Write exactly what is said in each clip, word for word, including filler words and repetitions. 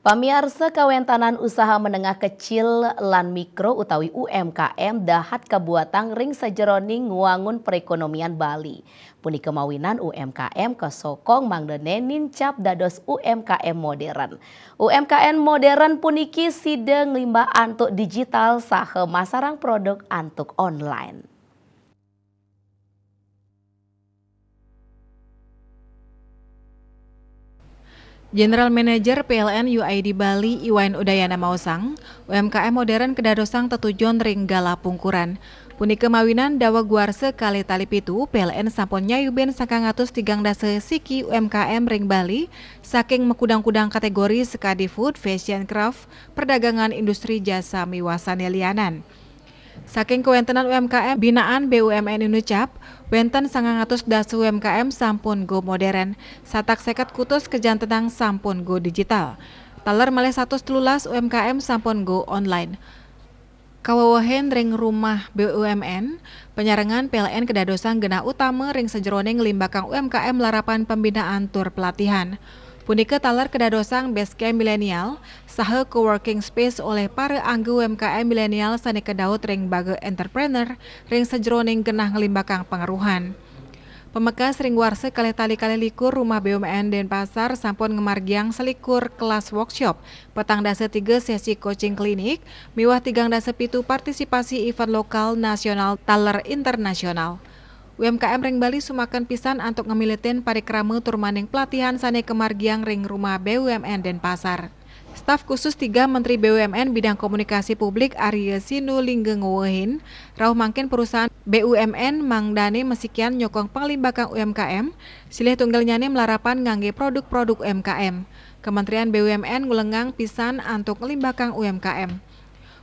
Pamiarsa, kawéntenan usaha menengah kecil lan mikro utawi U M K M dahat kabuatang ring sajeroning ngwangun perekonomian Bali. Punika mawinan U M K M kasokong mangdané nincap dados U M K M modern. U M K M modern puniki sida nglimbah antuk digital saha masarang produk antuk online. General Manager P L N U I D Bali, Iwayan Udayana maosang, U M K M modern kadadosang tetujon ring galah pungkuran. Punika mawinan daweg warsa kalih tali pitu, P L N sampun nyayubin sangang atus tigang dasa siki U M K M ring Bali, saking makudang-kudang kategori sakadi food, fashion, craft, perdagangan, industri jasa, miwah sané lianan. Saking kawéntenan U M K M binaan B U M N inucap, wénten sangang atus dasa U M K M sampun go modern, satak seket kutus kajantenang sampun go digital. Taler malih satus telulas U M K M sampun go online. Kawewehin ring rumah B U M N, panyarengan P L N kadadosang genah utama ring sajeroning nglimbakang U M K M larapan pembinaan tur pelatihan. Punika taler kadadosang base camp milenial saha co-working space olih para angga U M K M milenial sané kadaut ring baga entrepreneur ring sajeroning genah nglimbakang pangeruhan. Pamekas ring warsa kalih tali kalih likur, Rumah B U M N Denpasar sampun ngamargiang selikur kelas workshop, petang dasa tiga sesi coaching klinik, miwah tigang dasa pitu partisipasi event lokal, nasional, taler internasional. U M K M ring Bali sumaken pisan antuk ngamilitin parikrama turmaning pelatihan sané kamargiang ring Rumah B U M N Denpasar. Staf khusus tiga Menteri B U M N bidang komunikasi publik, Arya Sinulingga, ngewehin, rauh mangkin perusahaan B U M N mangdané masikian nyokong panglimbakang U M K M, silih tunggilnyané malarapan nganggé produk-produk U M K M. Kementerian B U M N ngulengang pisan antuk nglimbakang U M K M.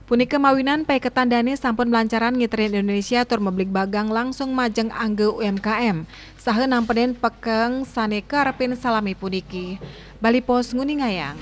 Punika mawinan paiketan dané sampun malancaran ngiterin Indonesia tur mablibagang langsung majeng angga U M K M, saha nampenin pekeng sané kaarepin salami puniki. Bali Post nguningayang.